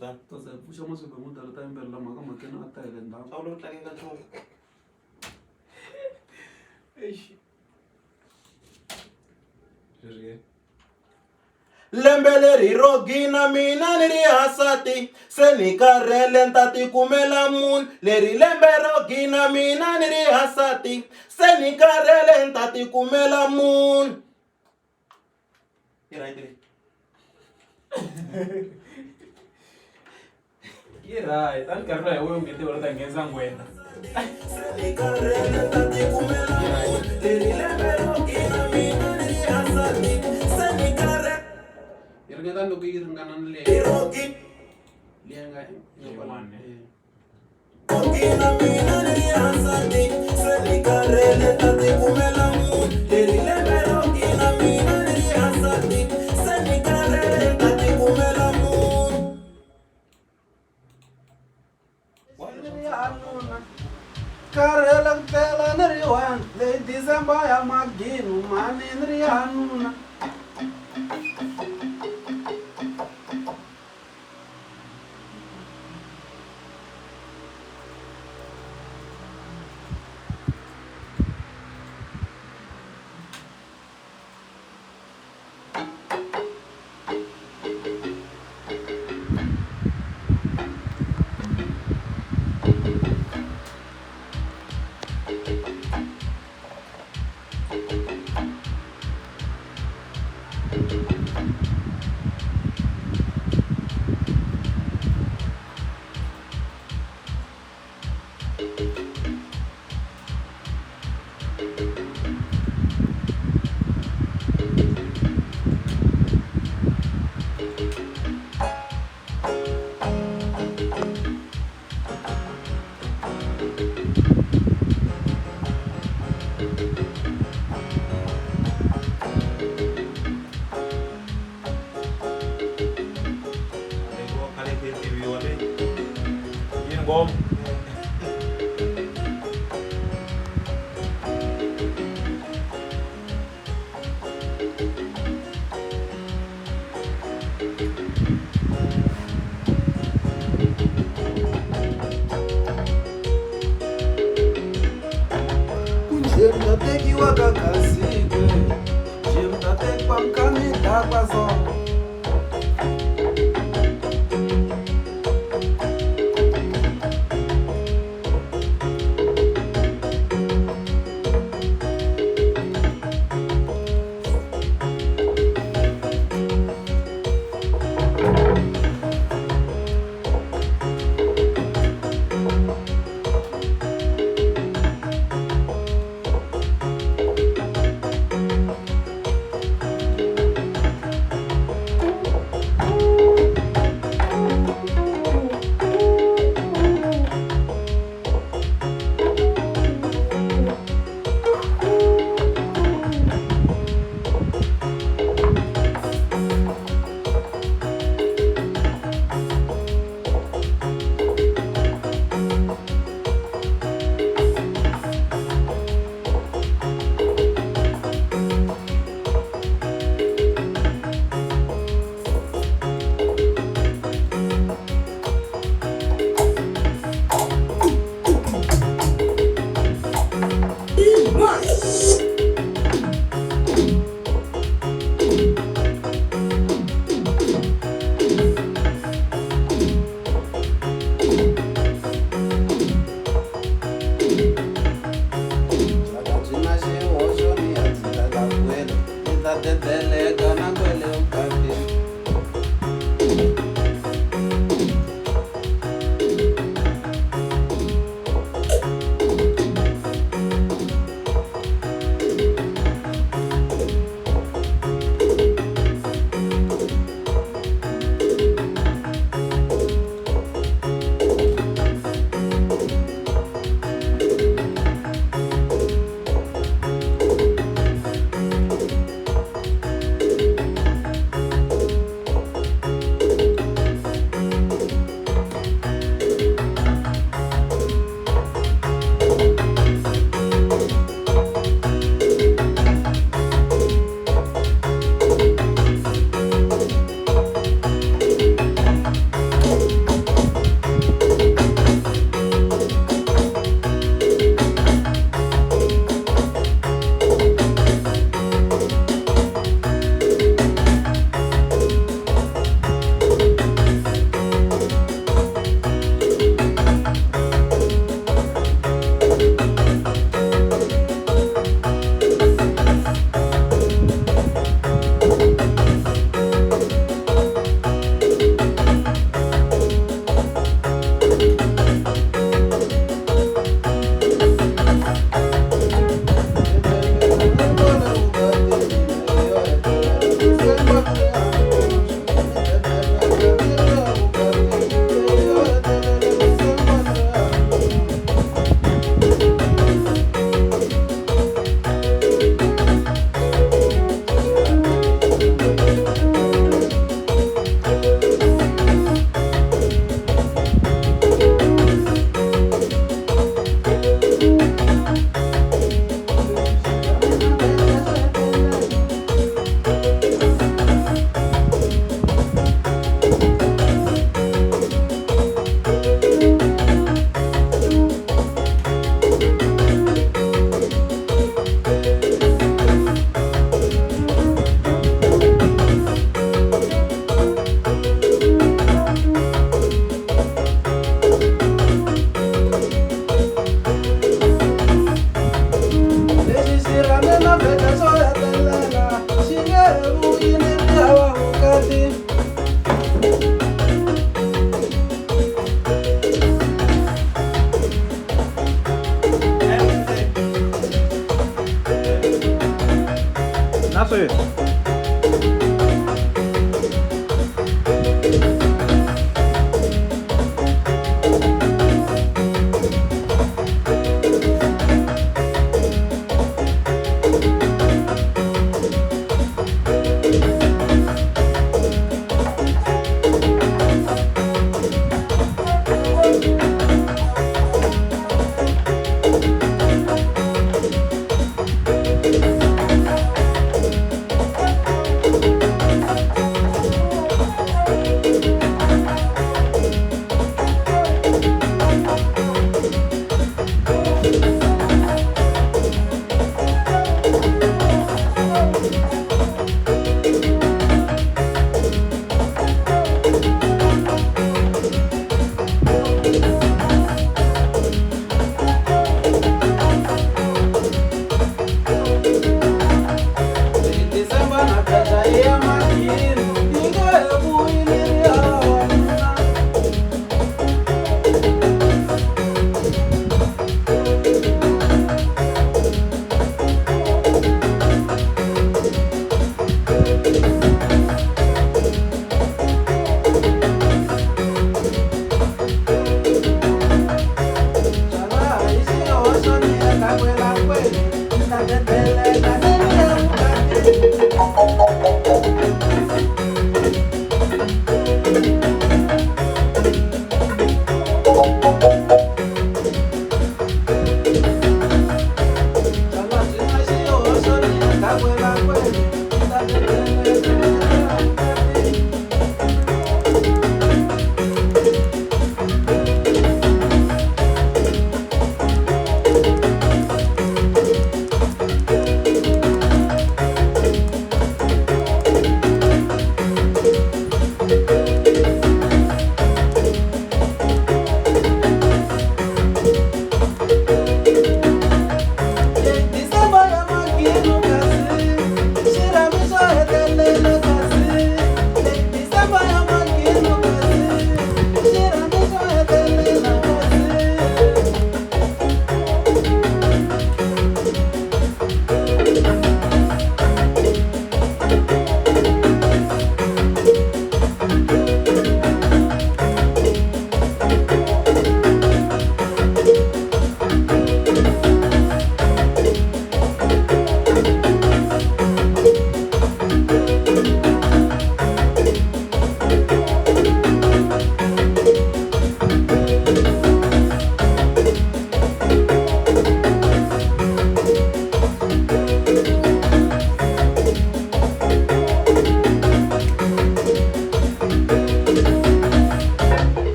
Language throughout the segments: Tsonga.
Kutani Ta za hi pfuxa masiku hi ta yimbelela mhaka mhakeni a ta hi le ndzhaku. A wu le ku tlangeni ka nchumu. Eish. Sweswi ke? Lembe leri ro gina mina ni ri hasati se ni karhele ni ta tikumela munhu leri lembe ro gina mina ni ri hasati se ni karhele ni ta tikumela munhu yi right leyi Yi right a ni karhi loyi hi wena u nge tiva ta nghenisa ngwena. Se ni karhele ni ta tikumela munhu leri lembe ro gina mina ni ri hasati se ni karhele Yi ringeta loko yi ringana ni leyi ro gina leyi nga nga kwala. Leyiwani. Eh. Gina mina ni ri hasati se ni karhele ta tikumela munhu leri lembe ro gina mina ni ri hasati se ni karhele ta tikumela munhu Karhele ku tlela ni ri one leyi December ya maginu mhani ni ri hanuna. Khale khe tiviwa leyi Yini ngoma? Kunje mi ta tekiwa ka khazikwe nje mi ta tekiwa mi kha mi dakwa so.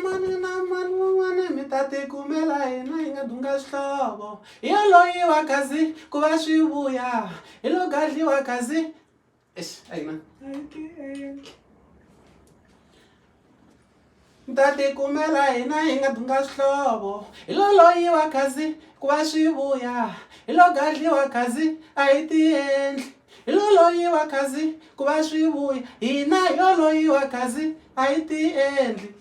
Mani na mani wun'wana mi ta tikumela hina hi nga dunga xihlovo hi yo loyiwa kasi ku va swi vuya hi lo gadliwa kasi exi a yi na mi ta tikumela hina hi nga dunga xihlovo hi lo loyiwa kasi ku va swi vuya hi lo gadliwa kasi a hi tiendli hi lo loyiwa kasi ku va swi vuya hina hi yo loyiwa kasi a hi tiendli.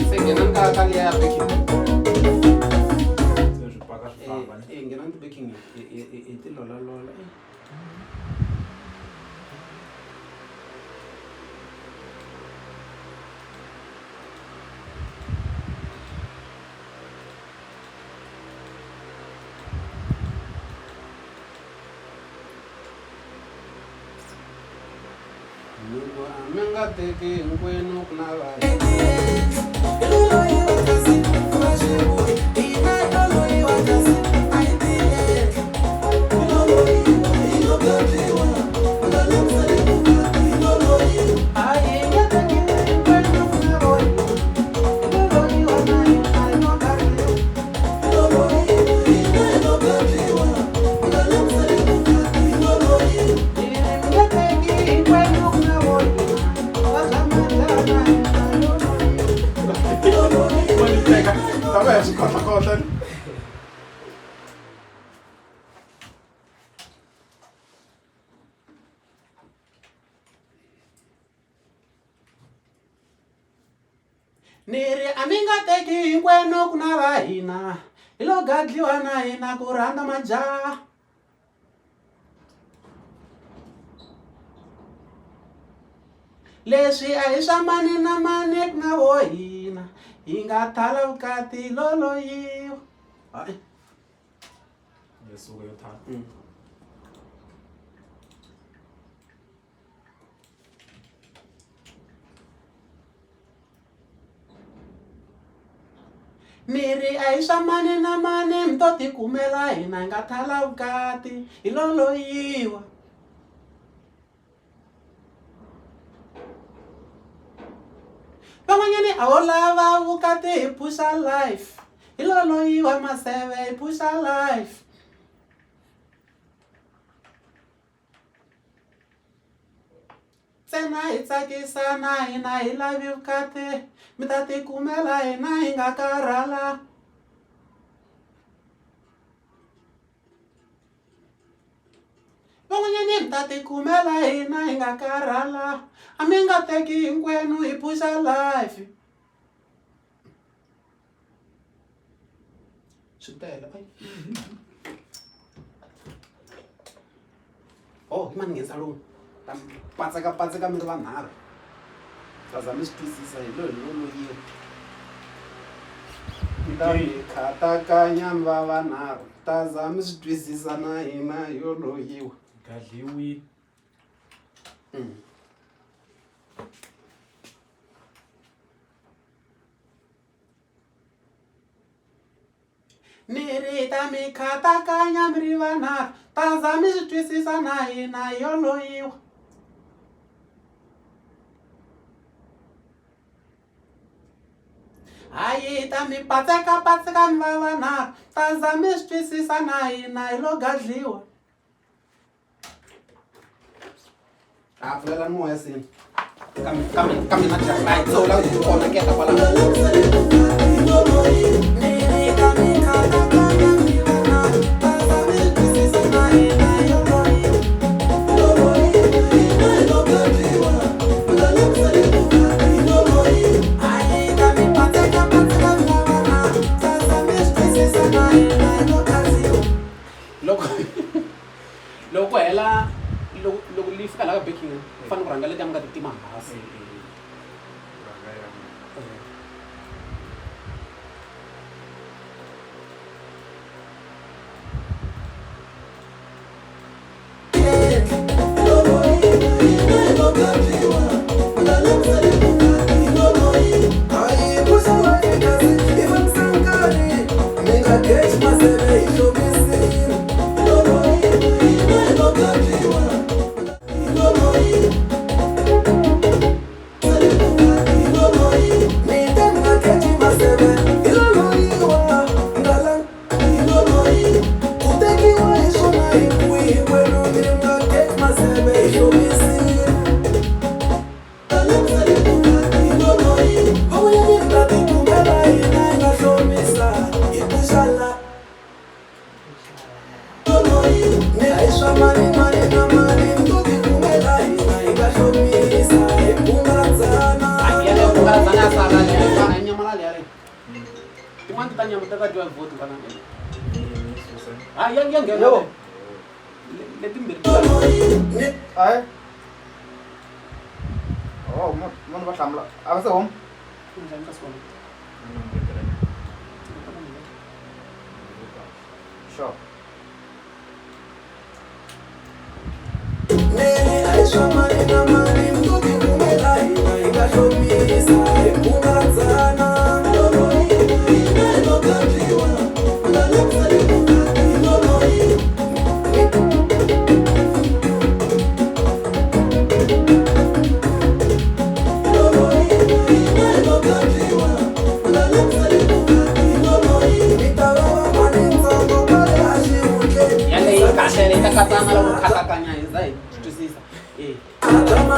Se nghena ni ka ka liya ya baking. Se swi paka swi famba ne? Eh, nghena ni ti-baking hi ti lolalola. Loko a mi nga teki hinkwenu ku na va Tava ya swikhohlakhohla. Ni ri a mi nga teki hinkwenu ku na va hina hi lo gadliwa na hina ku rhandza majaha. Leswi a hi swa mani na mani ku na vo hina hi nga thala vukati lo loyiwa. Hayi. Yo suka yo thala. Ni ri a hi swa mani na mani mi to tikumela hina hi nga thala vukati hi lo loyiwa. Van'wanyani a wo lava vukati hi phuxa life. Hi lo loyiwa maseve hi phuxa life. Ntsena hi tsakisana hina hi lavi vukati mi ta tikumela hina hi nga karhala. Van'wanyana mi ta tikumela hina hi nga karhala a mi nga teki hinkwenu hi phuxa life. Swi tele ai. Oh, hi mani nghenisa lowu ta patseka patseka mi ri vanharhu ta za mi swi twisisa hi lo hi lo loyiwa mi ta mi khatakanya mi va vanharhu ta za mi swi twisisa na hina yo loyiwa Gadliwile. Mi ri ta mi khatakanya mi ri vanharhu ta za mi swi twisisa na hina yo loyiwa. Hayi ta mi patseka patseka mi va vanharhu ta za mi swi twisisa na hina hi lo gadliwa. A pfulela moya seni kambe kambe kambe na jaha so la ku onhakela kwala. Loko loko ku hela loko loko li fika laha ka baking ku fanele ku rhanga letiya mi nga ti tima hansi. Tin'wani ti ta nyama ta ta dyiwa hi voti kwala hayi ya ya nghena Yebo. Letimbirhi. Hayi. Oh, munhu va hlamula. A va se huma. Njhani ka swona? Sure. Yaleyo yi kahle leyi ta katsana loko khatakanya hi za hi swi twisisa e. U nga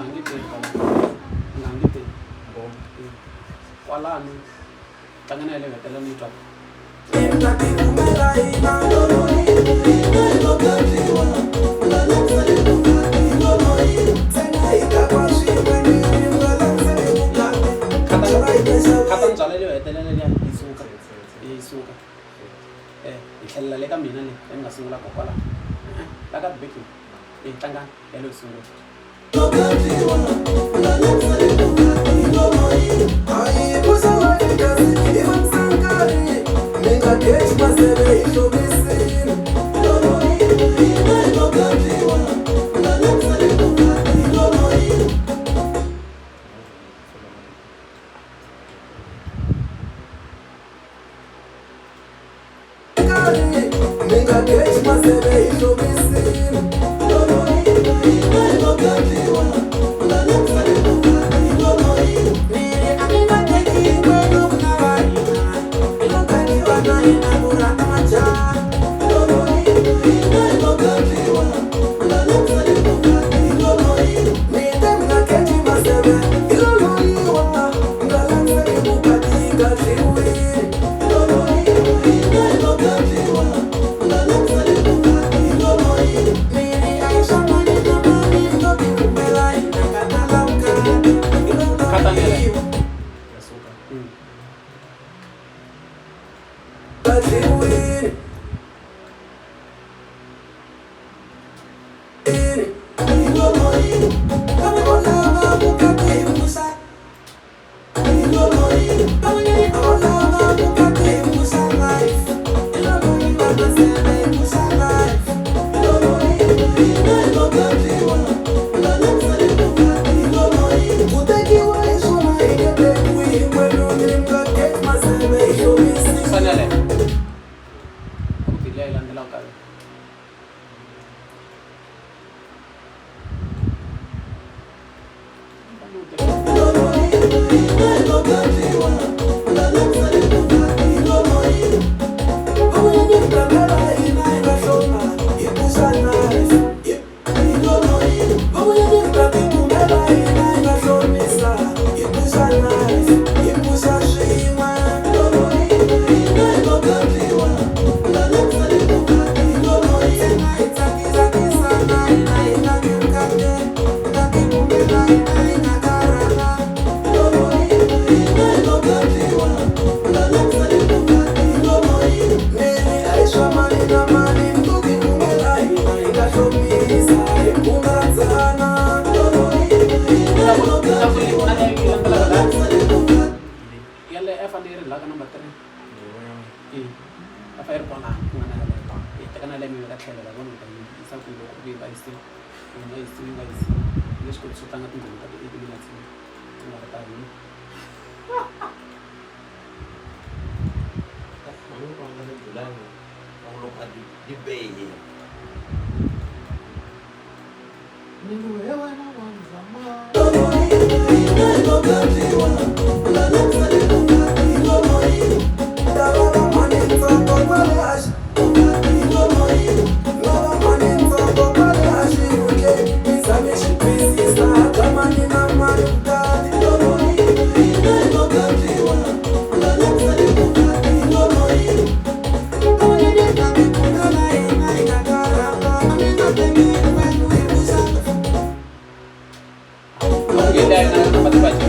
ngeteli kwalano, u nga ngeteli kwalano, tlanga na yaleyo hetelela ni yi twaka. Khata ndzhwalo leyo hetelela liya yi suka yi suka hi tlhelela le ka mina le ni nga sungula kona kwalano la ka backing hi tlanga yaleyo sungula. Fanele ku bi leyi landzelaka yaleyo a yi fanele yi ri laha ka number 3 a fa yi ri kwalano ku nga na yaleyo hi teka na leyo mi veka tlhelo la vona mi ta yi yisa kwihi loko ku yi nga yisiwi yi nga yisiwi yi nga yisiwi yi nge swi koti swo tlanga tinghoma ta ti-eight minutes ti nga ri ta hina.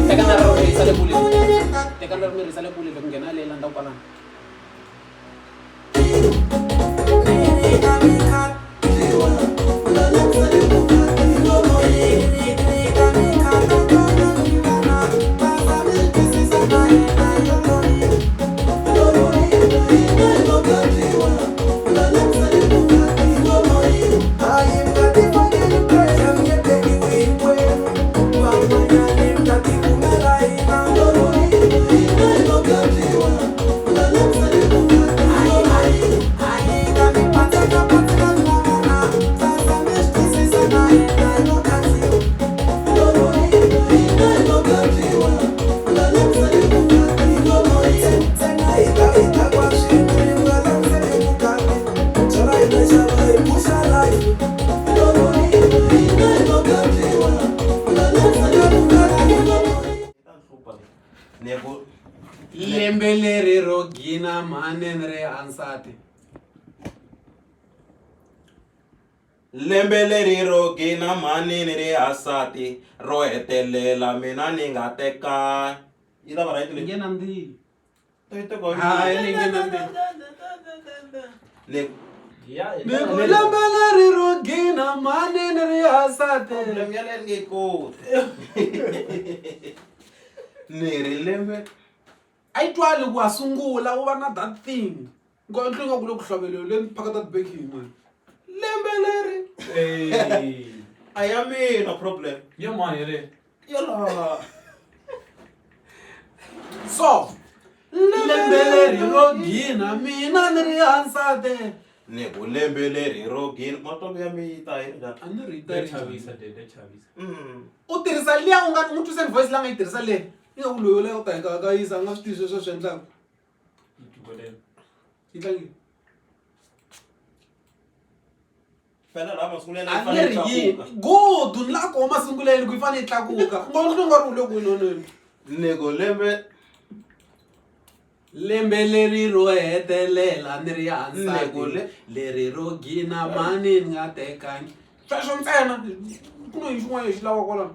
Teka na ro risa le kule teka na ro risa le kule loko nghena leyi landza kwalano. Lembe leri ro gina mhani ni ri hansati. Lembe leri ro gina mhani ni ri hasati ro hetelela mina ni nga teka yi ta va right leyi Nge nandzihi. Ta yi teka Hayi leyi nge nandzihi. ni Ni ku lembe leri ro gina mhani ni ri hasati. Problem yaleyo ni nge yi koti ni ri lembe A yi twali ku wa sungula u va na that thing. Ngo endla ingaku u le ku hloveleleni phaka ta ti-bacon mani. Lembe leri. A ya mina problem. Ya mani yaleyo? Yalaha. So lembe leri ro gina mina ni ri hansati. Ni ku lembe leri ro gina ma twa ya mi yi ta yi ri njhani? A ni ri yi ta Ya ri njhani? chavisa dede ya chavisa. U tirhisa liya u nga n'wi twiseni voice la nga yi tirhisa le yi nga ku loyi yoleyo u ta hi kayisa a nga swi tivi sweswo a swi endlaka. Yi tlukelele. Yi tlangi. Phela laha masungulweni yi A ni fanele ri yi yini tlakuka. good ni la koma masunguleni ku yi fanele yi tlakuka u nga u nga ri u le ku yinoneni. Ni ku lembe Lembe leri ro hetelela ni ri hansati Ni ku le- leri ro gina mani ni nga tekangi sweswo ntsena ku na yini xin'wana lexi lavaka kwalano.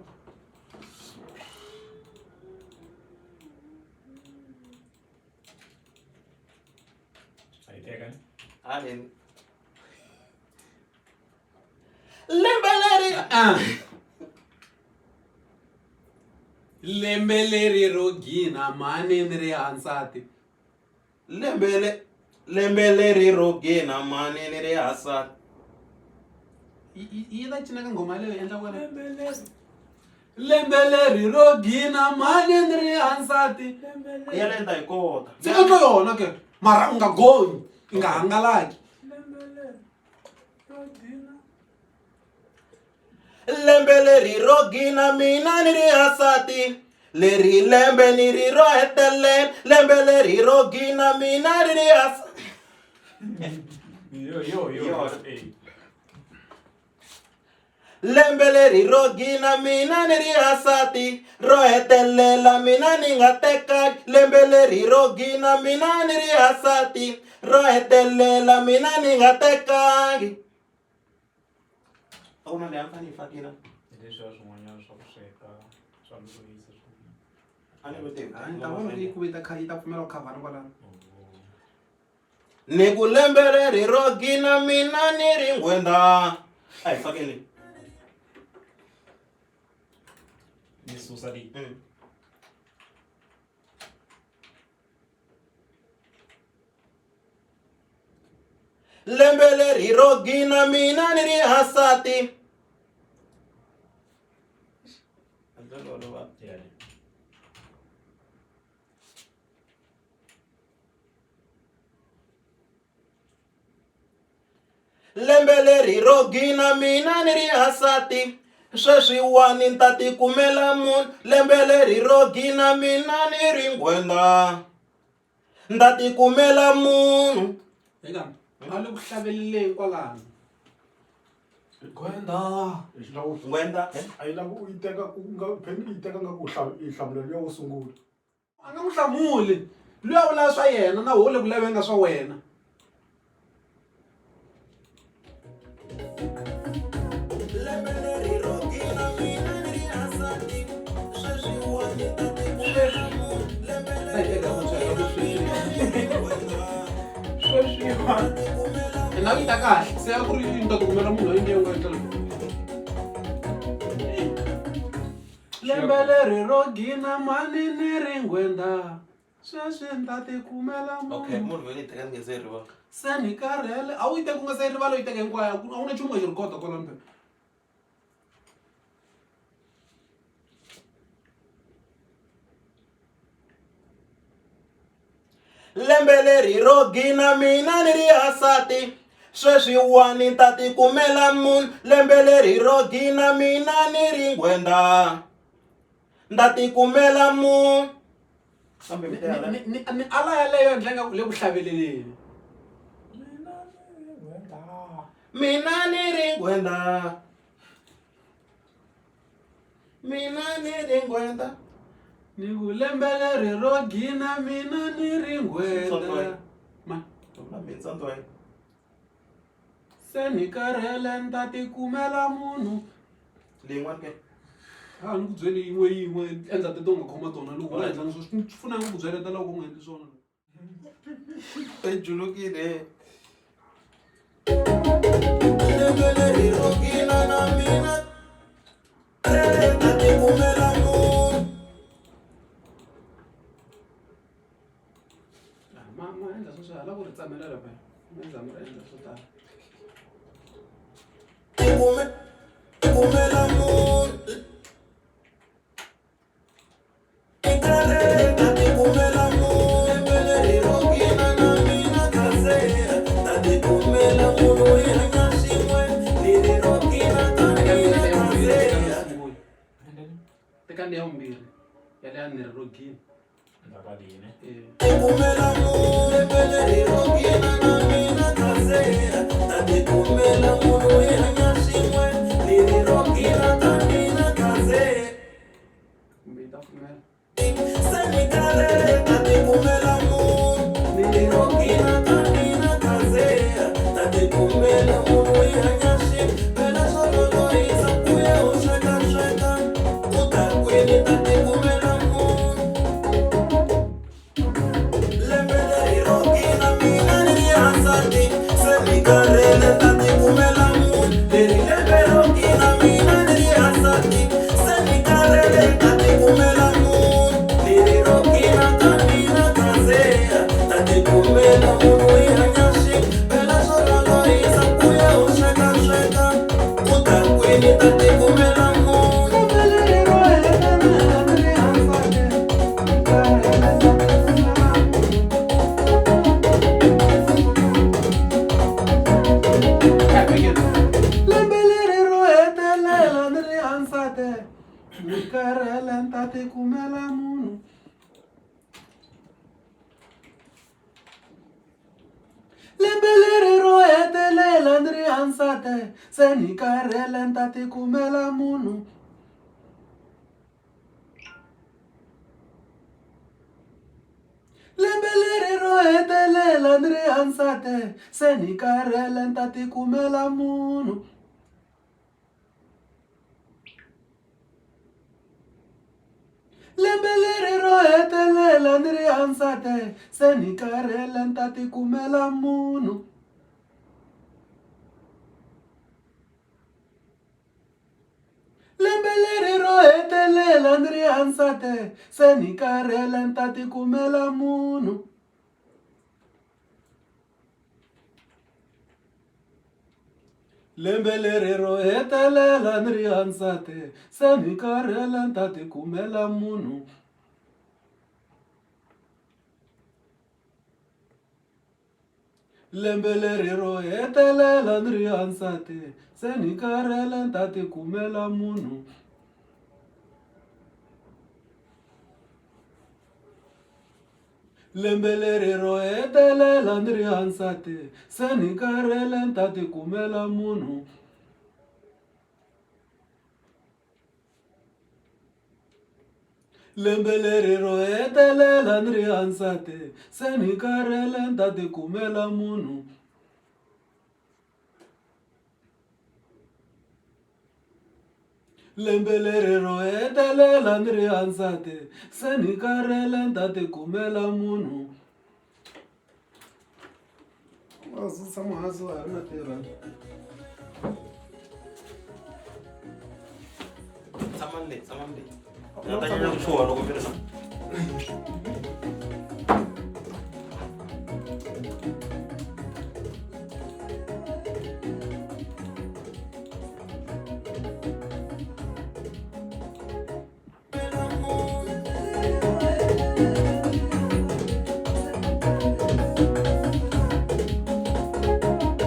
A yi teka ni? A ni lembe leri Ah. Lembe leri ro gina mhani ni ri hansati. Lembe le lembe leri ro gina mhani ni ri hasati. Yi ta cina ka nghoma yaleyo endla kwala. Lembe leri ro gina mhani ni ri hansati. Yaleyo ni ta yi kota. Se endla yona ke mara u nga gonyi u nga hangalaki. Lembe leri ro gina mina ni ri hasati leri lembe ni ri ro hetelela lembe leri ro gina mina ni ri hasa Yo yo yo. Yo. Eh. Lembe leri ro gina mina ni ri hasati ro hetelela mina ni nga tekangi lembe leri ro gina mina ni ri hasati ro hetelela mina ni nga tekangi a ku na leyi a ni fanele yi fakile Hi leswiya swin'wanyana swa ku sweka swa lolohisa swa a ni vutivi A ni ta vona ku yi ku yi ta yi ta pfumela ku khavhana kwalano. Ni ku lembe leri ro gina mina ni ri nghwenda a hi fakeni Ni susa leyi. Lembe leri ro gina mina ni ri hasati Yeah. Lembe leri ro gina mina ni ri hasati sweswiwani ni ta tikumela munhu lembe leri ro gina mina ni ri nghwenda ni ta tikumela munhu. Eka a le ku hlaveleleni kwalano. Nghwenda. Nghwenda A yi lavi u yi teka u nga phela u yi teka nga ku i hlamula luya wo sungula. A nga n'wi hlamuli luya u lava swa yena na wehe u le ku laveni ka swa wena. Ina yi ta kahle se a ku ri yini ta tikumela munhu loyi nge u nga endla Lembe leri ro gina mhani ni ri nghwenda sweswi ni ta tikumela munhu. Okay, munhu vhele yi teka ni nge se rivala. Se ni karhele a wu yi teki u nga se yi rivala u yi teka hinkwayo a ku na nchumu u nga xi rhikhoda kwalano phela. Lembe leri ro gina mina ni ri hasati sweswiwani ni ta tikumela munhu lembe leri ro gina mina ni ri nghwenda ni ta tikumela munhu kambe mi ta Ni ni ni ala yaleyo endla nga ku le ku hlaveleleni. Mina ni ri nghwenda Mina ni ri nghwenda. Ni ku lembe leri ro gina mina ni ri nghwenda. Ma. Se ni karhele ni ta tikumela munhu. Leyin'wana ke? A ni ku byeli yin'we yin'we endla teto u nga khoma tona loko u nga endlangi swona swi pfuna ku byeleta loko u nga endli swona. Ejulukile. Ma ma endla sweswo hala ku ri tsamelela phela ma za mi ri endla swo tala. Tekani leya vumbirhi ya leya nirhi ro gina. Ndzhaku ka lini? Tikumela munhu lembe leri ro gina na mina khansela ta tikumela munhu hi hanya swin'we leri ro gina ka mina khansela Kumbe yi ta pfumela. Se ni karhele ta tikumela munhu leri ro gina ka mina khansela ta tikumela munhu hi hanya swin'we phela swa lolohisa ku ya u sweka sweka u ta kwini ta tikumela munhu lembe leri ro gina mina ni ri hansati se ni karhele ta tikumela munhu leri lembe ro gina mina ni ri hansati se ni karhele ta tikumela munhu leri ro gina ka mina khandzea ta tikumela munhu hi hanya swin'we phela swo lolohisa ku ya u sweka sweka u ta kwini ta tikumela munhu Lembe leri ro hetelela ni ri hansati karhele ta tikumela munhu. Lembe leri ro hetelela ni ri hansati ni karhele ni ta tikumela munhu. Lembe leri ro hetelela ni ri hansati se ni karhele ni ta tikumela munhu. Lembe leri ro hetelela ni ri hansati se ni karhele ni ta tikumela munhu. Lembe leri ro hetelela ni ri hansati se ni karhele ni ta tikumela munhu. Lembe leri ro hetelela ni ri hansati se ni karhele ni ta tikumela munhu. Lembe leri ro hetelela ni ri hansati se ni karhele ni ta tikumela munhu. Lembe leri ro hetelela ni ri hansati se ni karhele ni ta tikumela munhu. Lembe leri ro hetelela ni ri hansati se ni karhele ni ta tikumela munhu. Lembe leri ro hetelela ni ri hansati se ni karhele ni ta tikumela munhu. Lembe leri ro hetelela ni ri hansati se ni karhele ni ta tikumela munhu. Wa tshama hansi wa ha ri na tirha. Tshama le, tshama le. Ni nga ta nyanya ku chuha loko mi ri la.